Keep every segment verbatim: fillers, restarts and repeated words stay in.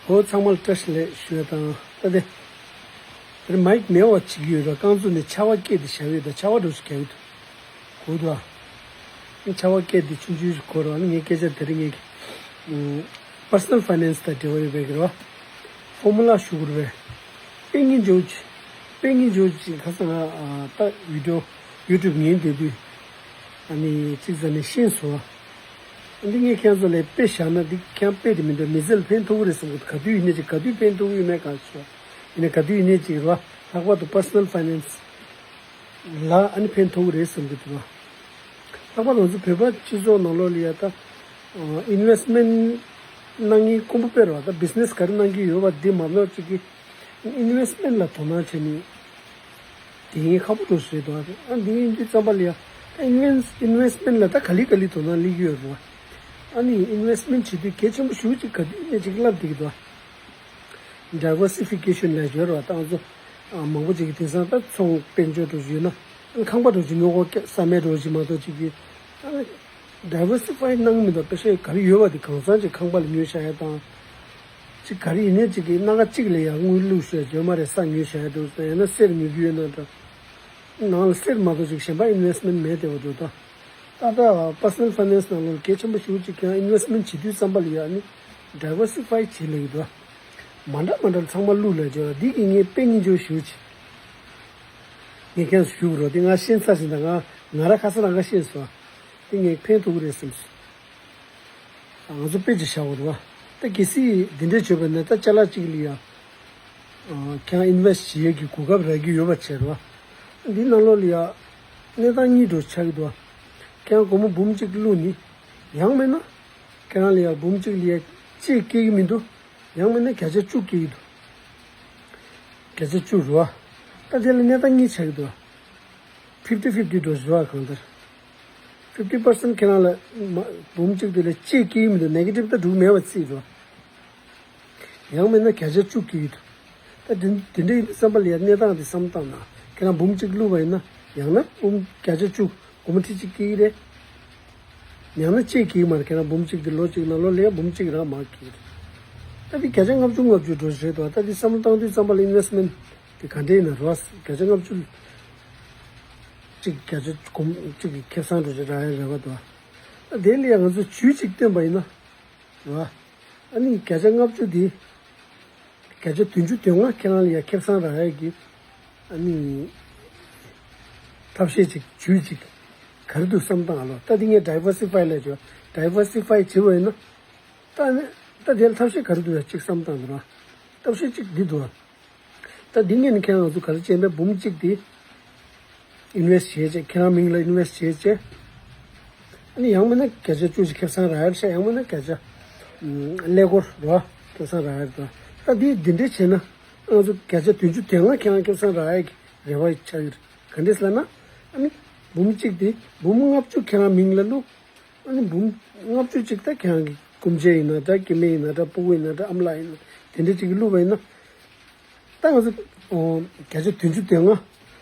ཨོ་ཚང་མ་ལ་བཀྲ་ཤིས་བདེ་ལེགས་ཞུ་ཡ་དང་། ད་དེ་དེར་མའིག་མེད་པ་བྱེད་ཀྱི་ཡོད་ར། རྐང་བཙུགས་ནས་ཆར་པ་སྐད་དེ་བཞག་ཡོད། ད་ཆར་པ་འདྲ་ཞིག་རྒྱག་གི་འདུག་གོ་འདུག་ཨ། ཆར་པ་སྐད་དེ་ཆུང་ཆུང་ཞིག་གོ་ར། ངའི་སྐད་ཆ་དེ་རིང་ངས་ཀར་སོ་ནལ་ཕའི་ནན་སི་དང་འབྲེལ་བ་ཡོད་པའི་གི་ར། ཕོར་མུ་ལ་ཞུ་དགོས་རེད་པས། དཔེ་སྙིང་རྗེ་པོ་ཅིག་དཔེ་སྙིང་རྗེ་པོ་ཅིག་ཁ་སང་ང་ད་བི་ཌི་ཡོ་ཡུ་ཊུབ་ཉན་བསྡད་དུས། ཨ་ནི་གཅིག་ཟ་ནས་ཤེས་སོང་། འདི་ངས་ཁྱེད་ཚོ་ལ་དཔེ་བཞག་ན་འདི་ཁྱེད་དཔེ་དེ་མི་འདུག་མི་ཚེ་ལ་ཕན་ཐོགས་ཀྱི་རེད་བསམ་གི་འདུག་ག་དུས་ཡིན་ནའི་ཅིག་ག་དུས་ཕན་ཐོགས་ཀྱི་ཡོད་མེད་གང་ཤེས། ཡིན་ནའི་ག་དུས་ཡིན་ནའི་ཅིག་རེད་པ། ལྷག་པར་དུ་ཀར་སོ་ནལ་ཕའི་ནན་སི་ལ་ཨ་ནི་ཕན་ཐོགས་ཀྱི་རེད་བསམ་གི་འདུག་པ། ལྷག་པར་དུ་ང་ཚོ་བོད་པ་སྤྱི་ཚོགས་ནང་ལོགས་ལ་ཡ་ད་ཨིན་ཝེ་སི་ཊི་མེན་ཊི་གནང་མཁན་དཀོན་པོ་དཔེ་རེད་པ། ད་བི་ཛི་ནེ་སི་ག་རེ་གནང་གི་ཡོད་པ་འདི་མ་ནོར་ཅིག་གི་ཨིན་ཝེ་སི་ཊི་མེན་ཊི་ལ་དོ་སྣང་བྱས་ནས། དེ་ངས་ཁག་པོ་འགྲོ་ཞེས་དང་། ཨ་འདི་ཡིན་དུས་ཙམ་པ་ལ་ཡ་ཨིན་ཝེ་ཨིན་ཝེ་སི་མེན་ལ་ད་ག་ལེ་ག་ལེ་དོ་སྣང་སླེབས་ཀྱི་ཡོད་རེད་པ། ཨ་ནི་ཨིན་ཝེ་སི་མེན་བྱེད་དུས་གལ་ཆེན་པོ་ཞེ་པོ་ཅིག་ག་དུས་ནས་ཅིག་ལབ་བསྡད་ཀྱི་འདུག་ཌའི་ཝར་སི་ཕི་ཀེ་ཤན་ལབ་ཡོད་རེད་པ། ད་ང་ཚོ་མང་པོ་ཅིག་གི་དེང་སང་ད་ཚོང་དཔལ་འབྱོར་འགྲོ་བཞིན་ཡོད་ན། ཨ་ཁང་པ་འགྲོ་བཞིན་ཉོ་གོ་ས་མེད་འགྲོ་བཞིན་མ་གཏོགས་ཅིག་གི་ཨ་ཌའི་ཝར་སི་ཕའི་གནང་མི་འདུག་དཔེ་ཆ་ག་རེ་ཡོད་པ་དེ་གང་ཚང་ཅིག་ཁང་པ་ལ་ཉོས་བཞག་ཡ་དང་། ཅིག་ག་རེ་ཡིན་ནའི་ཅིག་གི་སྣ་ཁ་གཅིག་ལ་ཡ་དངུལ་བླུགས་ཤོག་བརྗོད་མ་རེད། ས་ཉོས་བཞག་ཡ་འདུག་ཟེར། ཡང་ན་གསེར་ཉོ་གི་ཡོད་ན་འདྲ། ནང་ལ་གསེར་མ་གཏོགས་ཅིག་གཞན་པ་ཨིན་ཝེ་སི་མེན་མེད་བསྡད་པ་འདུག་ད་ད་ལྟ་ཀར་སོ་ནལ་ཕའི་ནན་སི་ནང་ལོགས་གལ་ཆེན་པོ་ཞེ་པོ་ཅིག་ཀྱང་ཨིན་ཝེ་སི་མེན་བྱེད་དུས་ཙམ་པ་ལ་ཡ་ནི་ཌའི་ཝར་སི་ཕའི་བྱེད་ལབ་ཀྱི་འདུག་མ་འདྲ་མ་འདྲ་ཚང་མ་བླུགས་ལབ་བྱས་པ་འདི་གིས་ངས་དཔེ་སྙིང་རྗེ་པོ་ཞེ་པོ་ཅིག་ངས་ཁྱེད་ཚོ་ཞུ་དགོས་རེད་པ། འདི་ང་ཤེས་ཚར་ཟིན། ད་ང་ང་རང་ཁ་སང་རང་ཁ་ཤེས་སོང་། འདི་ངས་ཕན་ཐོགས་ཀྱི་རེད་བསམ་སོང་། ང་ཚོ་དཔེ་ཅིག་བཞག་པ་རེད་པ། ད་གལ་སྲིད་འདི་འདྲས་བྱས་པ་ན་ད་ཅ་ལག་གཅིག་ལ་ཡ་ཁྱེད་རང་ཨིན་ཝེ་སི་ཊི་བྱེད་ཡས་ཀྱི་གོ་སྐབས་རག་གི་ཡོད་པ་བྱས་རེད་པ། འདི་ནང་ལོགས་ལ་ཡ་གནས་སྟངས་གཉིས་འགྲོ་ཆགས་ཀྱི་འདུག་ཁྱེད་རང་སྒོར་མོ་འབུམ་གཅིག་བླུགས་ནི། ཡང་མིན་ན་ཁྱེད་རང་ལ་ཡ་འབུམ་གཅིག་ལ་ཡ་ལྕེ་སྐྱེ་གི་མི་འདུག་ཡང་མིན་ན་བརྒྱ་ཆ་བཅུ་སྐྱེ་གི་འདུག་བརྒྱ་ཆ་བཅུ་རེད་པ། ད་དེ་ལ་གནས་སྟངས་གཉིས་ཆགས་ཀྱི་འདུག་ཕིབ་ཊི་ཕིབ་ཊི་འགྲོ་བཞིན་པ་གང་ལྟར། ཕིབ་ཊི་པར་སེན་ཁྱེད་རང་ལ་མ་འབུམ་གཅིག་དེ་ལ་ལྕེ་སྐྱེ་གི་མི་འདུག་ནེ་གེ་ཊིབ་ད་དྲུག་མེད་པ་བརྩིས་རོགས། ཡང་མིན་ན་བརྒྱ་ཆ་བཅུ་སྐྱེ་གི་འདུག་ད་དེ་དེ་འདྲ་ཡིན་དུས་ཙམ་པ་ལ་ཡ་གནས་སྟངས་དེ་བསམ་བློ་བཏང་ན། ཁྱེད་རང་འབུམ་གཅིག་བླུགས་པ་ཡིན་ན་ཡང་ན་འབུམ་བརྒྱ་ཆ་བཅུ་སྒོར་མོ་ཁྲི་གཅིག་སྐྱེ་གི་རེད། ཡང་ན་ལྕེ་སྐྱེ་གི་མ་རེད། ཁྱེད་རང་འབུམ་གཅིག་དེ་ལོ་གཅིག་ནང་ལོགས་ལ་ཡ་འབུམ་གཅིག་རང་མར་སྐྱེ་གི་རེད། ད་དེ་བརྒྱ་ཆ་ལྔ་བཅུ་ལྔ་བཅུ་འགྲོ་བཞིན་རེད་དོ། ད་དེ་བསམ་བློ་བཏང་དུས་ཙམ་པ་ལ་ཨིན་ཝེ་སི་མེན་དེ་ག་འདྲས་ཡིན་ན་རོ། བརྒྱ་ཆ་ལྔ་བཅུ། གཅིག་བརྒྱ་ཆ་སྒོར་མོ་གཅིག་གི་ཁེ་བཟང་འགྲོ་ཆ་རག་ཡ་རེ་བ་འདུག་ཨ་དེ་ལ་ཡང་ང་ཚོ་ཇུས་གཅིག་བཏོན་པ་ཡིན་ན་རེད་བ། ཨ་ནི་བརྒྱ་ཆ་ལྔ་བཅུ་དེ་བརྒྱ་ཆ་བདུན་ཅུ་དོན་ལྔ་ཁྱེད་རང་ལ་ཡ་ཁེ་བཟང་རག་ཡ་གི་ཨ་ནི་ཐབས་ཤེས་གཅིག་ཇུས་གཅིག་ག་རེ་འདུག་བསམ་བཏང་ཨ་ལོ། ད་དེ་ངས་ཌའི་ཝར་སི་ཕའི་ལབ་བྱས། ཌའི་ཝར་སི་ཕའི་བྱེད་པ་ཡིན་ན་ད་ནི་ད་དེ་ལ་ཐབས་ཤེས་ག་རེ་འདུག་ཡ་གཅིག་བསམ་བཏང་འདུག་ར། ཐབས་ཤེས་གཅིག་འདི་འདུག་ཨ། ད་འདི་ངས་ནི་ཁྱེད་རང་ཚོ་ག་རེ་བྱས་པས་འབུམ་གཅིག་དེ་ཨིན་ཝེ་སི་བྱས་བྱས། ཁྱེད་རང་མིང་ལ་ཨིན་ཝེ་སི་བྱས་བྱས། ཨ་ནི་ཡང་མིན་ན་བརྒྱ་ཆ་བཅུ་ཞིག་ཁེ་བཟང་རག་ཡ་ཤག་ཡང་མིན་ན་བརྒྱ་ཆ་ཀླད་ཀོར་རོ་ཁེ་བཟང་རག་ཡ་རེད། ད་འདི་འདི་འདྲས་བྱས་ན་ང་ཚོ་བརྒྱ་ཆ་བདུན་ཅུ་དོན་ལྔ་ཁྱེད་རང་ཁེ་བཟང་རག་ཡ་གི་རེ་བ་ཆགས་ཀྱི་རེད། ག་འདྲས་ལབ་ན་ཨ་ནི་འབུམ་གཅིག་དེ་འབུམ་ལྔ་བཅུ་ཁྱེད་རང་མིང་ལ་བླུགས། ཨ་ནི་འབུམ་ལྔ་བཅུ་གཅིག་ད་ཁྱེད་རང་གི་སྐུ་མཆེད་ཡིན་ན་འདྲ། སྐྱེ་དམན་ཡིན་ན་འདྲ། སྤུ་གུ་ཡིན་ན་འདྲ། ཨ་མ་ལགས་ཡིན་ན་དེ་འདྲ་གཅིག་གིས་བླུགས་པ་ཡིན་ན། ད་ང་ཚོ་ཨོ་བརྒྱ་ཆ་བདུན་ཅུ་དོན་ལྔ་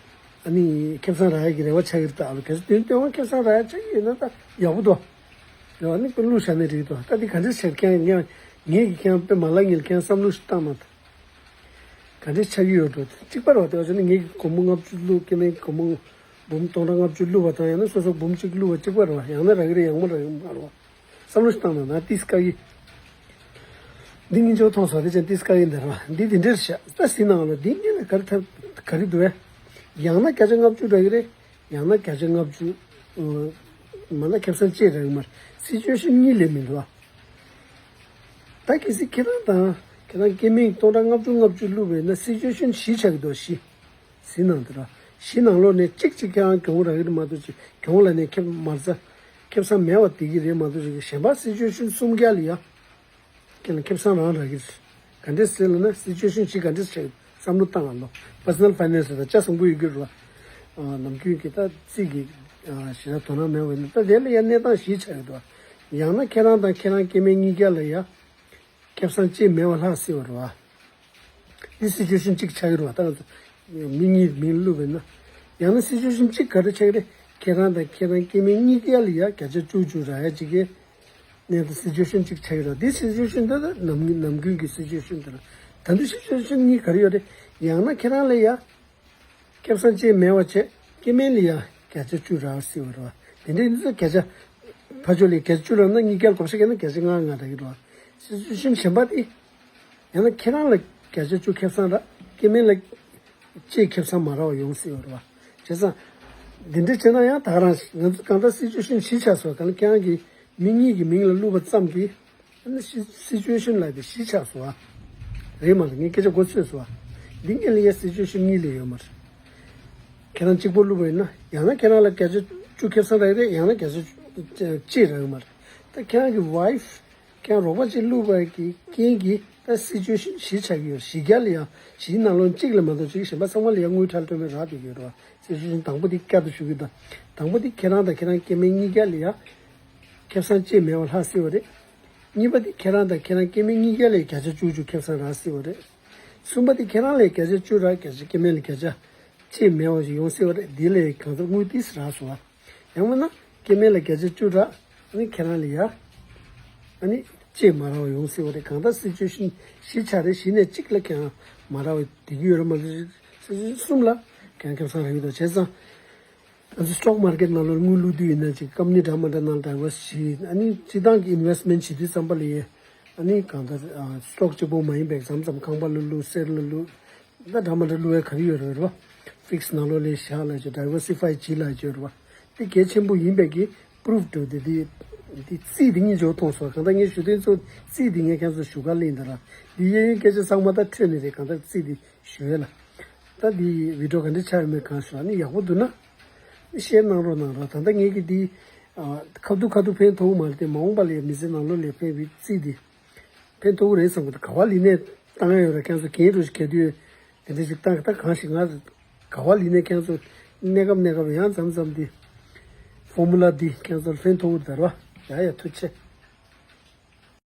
ཨ་ནི་ཁེ་བཟང་རག་ཡ་གི་རེ་བ་ཆགས་ཀྱི་རེད། ད་ཨ་ལོ་བརྒྱ་ཆ་བདུན་ཅུ་དོན་ལྔ་ཁེ་བཟང་རག་ཡ་ཆགས་ཀྱི་ཡོད་ན་ད་ཡག་པོ་འདུག་རེད་བ། ཨ་ནི་དཔེ་བླུགས་བཞག་ན་འགྲིག་འདུག་ད་འདི་ག་འདྲས་བྱས་ཀྱང་ངས་ངས་ཀྱི་ཁྱེད་རང་དཔེ་མ་ལབ་ངས་ཁྱེད་རང་བསམ་བློ་ཞིག་བཏང་ན་ད། ག་འདྲས་ཆགས་ཀྱི་ཡོད་འགྲོ། གཅིག་པ་རེད་བ། དེ་བ་ཆ་ནི་ངས་ཀྱི་སྒོར་མོ་ལྔ་བཅུ་བླུགས། སྐྱེ་དམན་གྱི་སྒོར་མོ་འབུམ་སྟོང་ཕྲག་ལྔ་བཅུ་བླུགས་པ་དང་ཡང་ན་སོ་སོ་འབུམ་གཅིག་བླུགས་པ་གཅིག་པ་རེད་བ། ཡང་ན་རག་གི་རེད། ཡང་མ་རག་གི་མ་རེད་བ། བསམ་བློ་ཞིག་བཏང་ན་ན་ཏིས་དཀའ་གི། འདི་སྙིང་རྗེ་པོ་མཐོང་སོང་། དེ་ཅན་ཏིས་དཀའ་གི་འདི་རེད་བ། འདི་འདི་འདྲས་བཞག་ད་ཟིན་ནའང་ལོ་འདི་གཉིས་ལ་ག་རེ་ཐབས་ག་རེ་འདུག་བས། ཡང་ན་བརྒྱ་ཆ་ལྔ་བཅུ་རག་གི་རེད། ཡང་ན་བརྒྱ་ཆ་ལྔ་བཅུ་མ་ན་ཁེ་བཟང་ཅིག་རག་གི་མ་རེད། སི་ཅུ་ཨེ་ཤན་གཉིས་ལས་མི་འདུག་བ། ད་གལ་སྲིད་ཁྱེད་རང་དང་ཁྱེད་རང་སྐྱེ་དམན་སྟོང་ཕྲག་ལྔ་བཅུ་ལྔ་བཅུ་བླུགས་པ་ཡིན་ན་སི་ཅུ་ཨེ་ཤན་བཞི་ཆགས་ཀྱི་འདུག་བཞི། ཟིན་ནའང་དེ་ར་བཞི་ནང་ལོགས་ནས་གཅིག་གཅིག་ཁྱེད་རང་གྱོང་རག་གི་རེད་མ་གཏོགས་ཅིག་གྱོང་ལ་ནས་ཁེ་མ་རྩ་ཁེ་བཟང་མེད་པ་བསྡད་ཀྱི་རེད་མ་གཏོགས་ཅིག་གཞན་པ་སི་ཅུ་ཨེ་ཤན་གསུམ་ཀ་ལ་ཡ་ཁྱེད་ལ་ཁེ་བཟང་རང་རག་གི་རེད། ག་འདྲས་ཟེར་ལབ་ན་སི་ཅུ་ཨེ་ཤན་བཞི་ག་འདྲས་ཆགས་བསམ་བློ་བཏང་ཨ་ལོ། པར་སོ་ནལ་ཕའི་ནན་སི་ད་ཆ་བཟང་པོ་ཡོད་ཀྱི་རེད་བ། ནམ་རྒྱུན་གྱི་ད་རྩིས་ཀྱི་ཞེ་དྲག་དོ་སྣང་མེད་པ་ཡིན་ན་ད་དེ་ལ་ཡ་གནས་སྟངས་བཞི་ཆགས་ཡོད་དོ། ཡང་ན་ཁྱེད་རང་དང་ཁྱེད་རང་སྐྱེ་དམན་གཉིས་ཀ་ལ་ཡ། ཁེ་བཟང་ཅིག་མེད་པ་ལྷག་སྲིད་པ་རེད་བ། འདི་སི་ཅུ་ཨེ་ཤན་གཅིག་ཆགས་ཀྱི་རེད་བ། ད་ང་ཚོ་མི་གཉིས་མིང་བླུགས་པ་ཡིན་ན། ཡང་ན་སི་ཅུ་ཨེ་ཤན་གཅིག་ག་རེ་ཆགས་ཀྱི་རེད། ཁྱེད་རང་དང་ཁྱེད་རང་སྐྱེ་དམན་གཉིས་ཀ་ལ་ཡ་བརྒྱ་ཆ་བཅུ་བཅུ་རག་ཡ་གཅིག་གི་ གནས་སྟངས་སི་ཅུ་ཨེ་ཤན་གཅིག་ཆགས་ཡོད་རེད། འདི་སི་ཅུ་ཨེ་ཤན་འདི་ནམ་ནམ་རྒྱུན་གྱི་སི་ཅུ་ཨེ་ཤན་འདི་རེད། ད་དུང་སི་ཅུ་ཨེ་ཤན་གཉིས་ག་རེ་ཡོད་རེད། ཡང་ན་ཁྱེད་རང་ལ་ཡ་ཁེ་བཟང་ཅིག་མེད་པ་བྱས། སྐྱེ་དམན་ལ་ཡ་བརྒྱ་ཆ་བཅུ་རག་ཟེར་བ་རེད་བ། དེ་འདྲའི་ཡིན་ཙང་བརྒྱ་ཆ་ཕར་ཕྱོགས་ལ་བརྒྱ་ཆ་བཅུ་རག་ན་གཉིས་བརྒྱ་ལ་བགོ་བཤའ་བརྒྱབ་ན་བརྒྱ་ཆ་ལྔ་ལྔ་རག་གི་རེད་བ། སི་ཅུ་ཨེ་ཤན་གཞན་པ་དེ། ཡང་ན་ཁྱེད་རང་ལ་བརྒྱ་ཆ་བཅུ་ཁེ་བཟང་རག་སྐྱེ་དམན་ལ་གཅིག་ཁེ་བཟང་མ་རག་པ་ཡོང་སྲིད་པ་རེད་བ། བྱས་ཙང་། འདི་འདྲ་བྱས་ན་ཡང་ད་ག་རང་ང་ཚོ་གང་ལྟར་སི་ཅུ་ཨེ་ཤན་བཞི་ཆགས་སོང་། གང་ལ་ཁྱེད་རང་གི་མི་གཉིས་ཀྱི་མིང་ལ་བླུགས་པ་ཙམ་གྱིས། ཨ་ནི་སི་ཅུ་ཨེ་ཤན་ལབ་དེ་བཞི་ཆགས་སོང་བ། རེད་མ་རེད། ངས་སྐད་ཆ་མགོ་ཚོས་སོང་བ། འདི་ངས་ལ་ཡ་སི་ཅུ་ཨེ་ཤན་གཉིས་ལས་ཡོད་མ་རེད། ཁྱེད་རང་གཅིག་པོ་བླུགས་པ་ཡིན་ན། ཡང་ན་ཁྱེད་རང་ལ་བརྒྱ་ཆ་བཅུ་ཁེ་བཟང་རག་གི་རེད། ཡང་ན་བརྒྱ་ཆ་གཅིག་རག་གི་མ་རེད། ད་ཁྱེད་རང་གི་ཝའི་ཕི་ཁྱེད་རང་རོགས་པ་གཅིག་བླུགས་པ་གི་རྐྱེན་གྱིས་ད་སི་ཅུ་ཨེ་ཤན་བཞི་ཆགས་ཀྱི་ཡོད། བཞི་བརྒྱ་ལ་ཡང་བཞིའི་ནང་ལོགས་གཅིག་ལས་མ་གཏོགས་གཅིག་གཞན་པ་ཚང་མ་ལ་ཡང་དངུལ་ཁྲལ་སྤྲོད་མེད་རག་བསྡད་ཀྱི་ཡོད་རེད་བ། སི་ཅུ་ཨེ་ཤན་དང་པོ་དེ་བསྐྱར་དུ་ཞུ་གི་ཡོད། ད་དང་པོ་དེ་ཁྱེད་རང་དང་ཁྱེད་རང་སྐྱེ་དམན་གཉིས་ཀ་ལ་ཡང་ཁེ་བཟང་ཅིག་མེད་པ་ལྷག་སྲིད་པ་རེད། གཉིས་པ་དེ་ཁྱེད་རང་དང་ཁྱེད་རང་སྐྱེ་དམན་གཉིས་ཀ་ལ་བརྒྱ་ཆ་བཅུ་བཅུ་ཁེ་བཟང་རག་སྲིད་པ་རེད། གསུམ་པ་དེ་ཁྱེད་རང་ལ་བརྒྱ་ཆ་བཅུ་རག་བརྒྱ་ཆ་སྐྱེ་དམན་ལ་བརྒྱ་ཆ་གཅིག་མེད་པ་ཞིག་ཡོང་སྲིད་པ་རེད། འདི་ལས་གང་ལྟར་དངུལ་ཏིས་རག་སོང་བ། ཡང་མིན་ན་སྐྱེ་དམན་ལ་བརྒྱ་ཆ་བཅུ་རག་ཨ་ནི་ཁྱེད་རང་ལ་ཡ། ཨ་ནི་གཅིག་མ་རག་པ་ཡོང་སྲིད་པ་རེད། གང་ལྟར་སི་ཅུ་ཨེ་ཤན་བཞི་ཆགས་རེད། བཞི་ནས་གཅིག་ལ་ཁྱེད་རང་མ་རག་པ་བསྡད་ཀྱི་ཡོད་རེད་མ་གཏོགས། སི་ཅུ་ཨེ་ཤན་གསུམ་ལ་ཁྱེད་རང་ཁེ་བཟང་རག་གི་འདུག་བྱས་ཙང་། ང་ཚོ་སི་ཊོག་མར་ཀེཊ་ནང་ལོགས་དངུལ་བླུག་དུས་ཡིན་ན་ཅིག་ཀམ་པ་ནི་འདྲ་མི་འདྲ་ནང་ལ་ཌའི་ཝར་སི་བྱེད། ཨ་ནི་སྤྱི་བཏང་གི་ཨིན་ཝེ་སི་མེན་ཊི་བྱེད་དུས་ཙམ་པ་ལ་ཡ། ཨ་ནི་གང་ལྟར་ཨ་སི་ཊོག་གཅིག་པོ་མ་ཡིན་པའི་མཚམས་མཚམས་ཁང་པ་ལ་བླུག་སེར་ལ་བླུག་ད་འདྲ་མི་འདྲ་བླུག་ཡ་ག་རེ་ཡོད་རེད་བ། ཕིག་སི་ནང་ལོགས་ལ་བཞག་ལབ་ཀྱི། ཌའི་ཝར་སི་ཕའི་བྱེད་ལབ་ཀྱི་ཡོད་རེད་བ། དེ་གལ་ཆེན་པོ་ཡིན་པའི་གི་པུ་རུབ་འགྲོ་དེ་དེ་དེ་རྩིས་དེ་ངས་འཇོག་མཐོང་སོང་། གང་ལྟར་ངས་ཞུ་དོན་ཚོ་རྩིས་དེ་ངས་ཁྱེད་ཚོ་ཞུ་ག་ལེན་ད་ར། དེ་གཡས་གཡོན་སྐད་ཆ་ཚང་མ་ད་འཕྲོས་ནས་རེད། གང་ལྟར་རྩིས་དེ་ཞུ་ཡས་ལ། ད་འདི་བི་ཌི་ཡོ་ག་འདྲ་ཆགས་ཡོད་མེད་གང་ཞུ་ཨ་ནི་ཡག་པོ་འདུག་ན། ཤེར་གནང་རོགས་གནང་རོགས། ད་ལྟ་ངེད་ཀྱི་འདི་ཨ་ཁ་ཐུག་ཁ་ཐུག་ཕན་ཐོགས་མ་རེད་དེ། མ་འོངས་པ་ལ་ཡང་མི་ཚེ་ནང་ལོགས་ལ་ཕན་པའི་རྩིས་འདི་ཕན་ཐོགས་རེད་བསམ་གི་འདུག་ག་བ་ལི་ནས་བཏང་ཡ་ཡོད་ར། ཁྱེད་ཚོ་གྱེན་འགྲོ་ཞིག་ག་དུས་དེ་འདྲ་ཞིག་བཏང་གི། ད་གང་ཞིག་ང་ག་བ་ལི་ནས་ཁྱེད་ཚོ་གནས་སྐབས་གནས་སྐབས་ཡང་མཚམས་མཚམས་འདི་ཕོར་མུ་ལ་འདི་ཁྱེད་ཚོར་ཕན་ཐོགས་ད་ར། ཡ་ཡ་ཐུགས་རྗེ་ཆེ།